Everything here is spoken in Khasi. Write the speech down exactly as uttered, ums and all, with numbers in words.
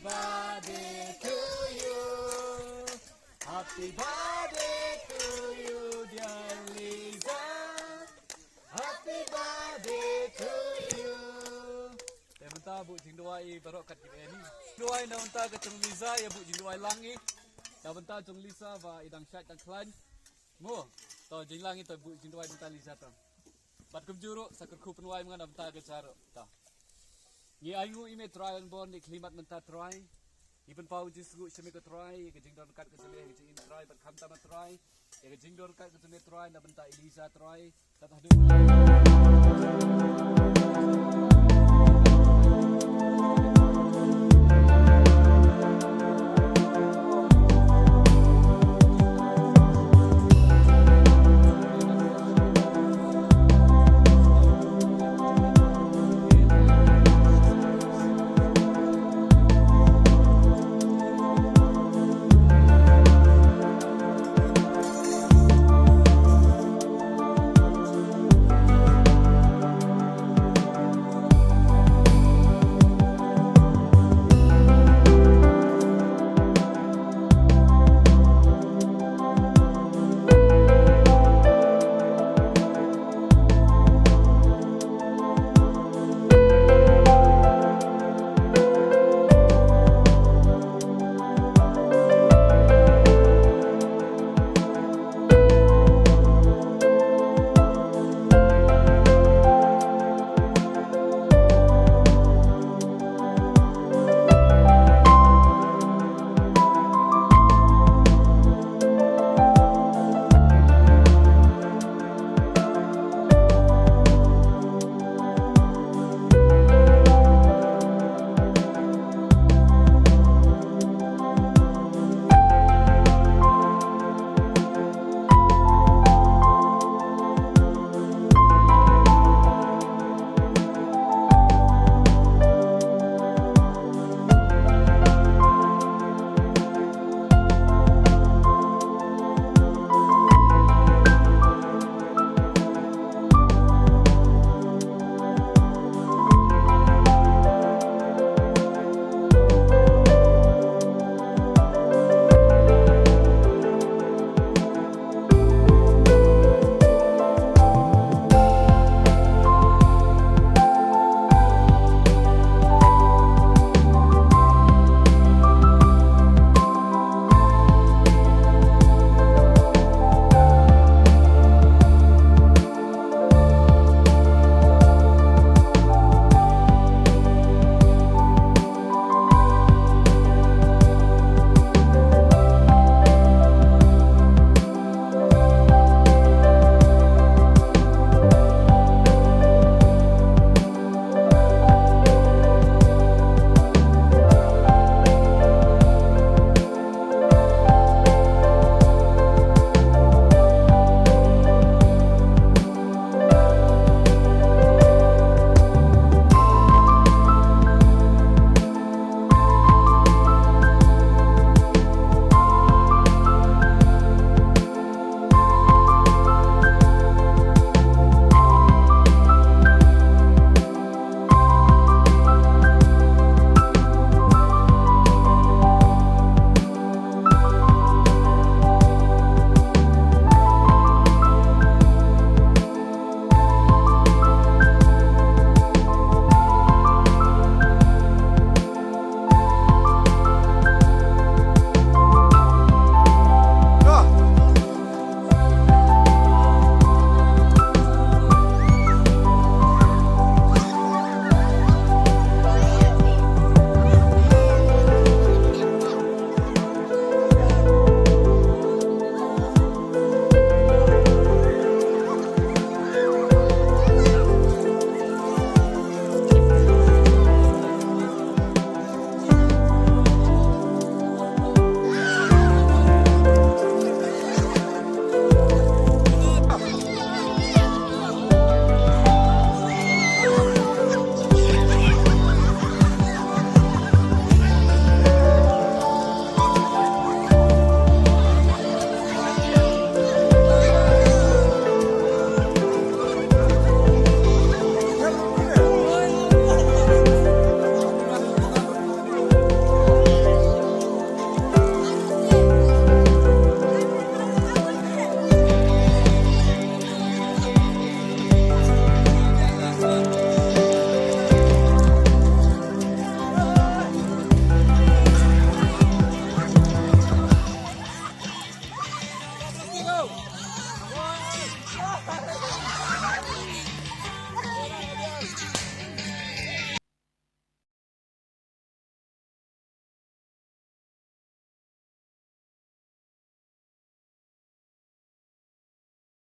Birthday to you. Happy birthday to you, dear Lisa. Happy birthday to you. Te mynta buh jingduwai baroh kat ki bani. Duwai na mynta ka jong Lisa, ïa buh jingduwai lang i. Na mynta jong Lisa ba i dang shait dang khlaiñ. Mo, to jinglang i to buh jingduwai mynta Lisa to. Bad kumjuh ruh sa kyrkhu pynwai ma nga na mynta ka jingduwai to. Ngi ainguh ïa me Trai, yn bor ne khlieh mat mynta Trai. Ngi pynpaw jingsngewnguh sha me ko Trai, ïa ka jingdon kat ka jong me, ïa ka jingim Trai, bad khamtam Trai, ïa ka jingdon kat ka jong me Trai, na bynta i Lisa Trai. Kat haduh